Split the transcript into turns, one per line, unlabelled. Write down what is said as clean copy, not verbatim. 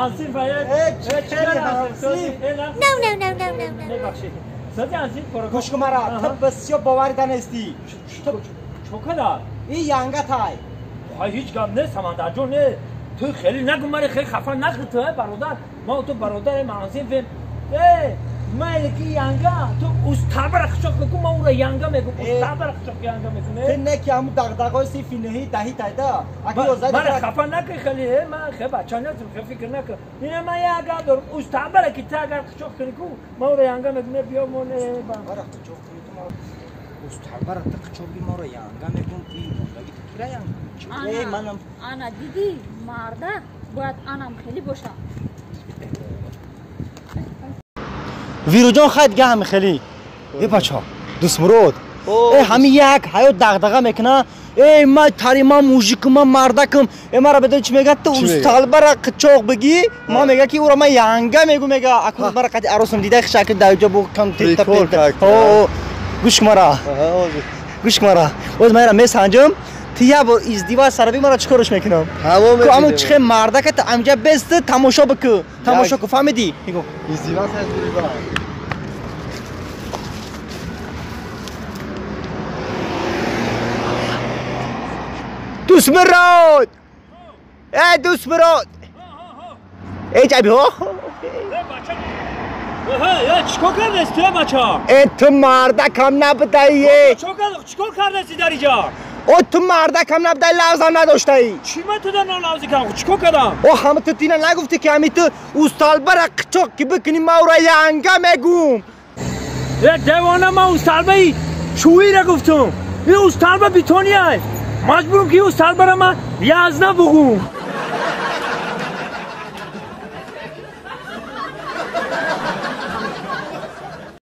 Ансин фаед.
No, no, no, no, no, no.
سازی انسین پروگرام.
گوش کن مرا تو بسیار باوریده نیستی.
چوکادا؟
این ینگه تای.
های هیچ گم نه سمندر جون نه. تو خیلی نگو من خیلی خفن نکن تو برادر. ما تو برادر من انسین فهم. من که ینگه تو استاد خشک کو ما او را ینگه میگم. استاد خشک ینگه میگم.
تو نه که همون دغدغه‌های سی نهی دهی تایدا. اگه یازده
من خفن نکن خیلی من خیلی بچه نیستم خیلی فکر نکن. اینه من یه دارم استاد که تو اگر خشک کنی کو ما او را ینگه میگم بیا مونه.
برا خشک کنی تو ما استاد تو خشک ما را ینگه میگم این ماندگی تو کی را ینگه؟ منم
انا دیدی مرده باید انم خیلی باشه.
ویروجان خیلی دیگه همه خیلی ای بچه ها دوست مرود ای همین یک حیات دغدغه میکنه ای ما تری ما موژیکم ما مردکم ای مرا بدون چی میگه تو استال برا قچاق بگی ما میگه که او را من ینگه میگو میگه اکنون برا قد عروسم دیده شکل در جا بو کم تیت پیت گوش مرا گوش مرا باز من را میسنجم تو یه بار ازدواج سر بی مرا چیکارش میکنم تو همون چه مردک تو امجا بست تماشا بکن تماشا کن فهمیدی میگم
ازدواج سر بی
دوست مراد ای دوست مراد ای جبی ها
چیکار کردستی تو بچه
ای تو مردکم نبودایی
چیکار کردستی در اینجا
او تو مردکم نبودایی لوزم نداشتایی
چی من تو در لوزی کردم چیکار کردم
او همه تو تینه نگفتی که همی تو استال برا قچاق که بکنی ما او را ینگه میگم
یک دیوانه من استالبه چویی را گفتم این استالبه بیتونیه مجبورم که استاد برم من یازده بگم.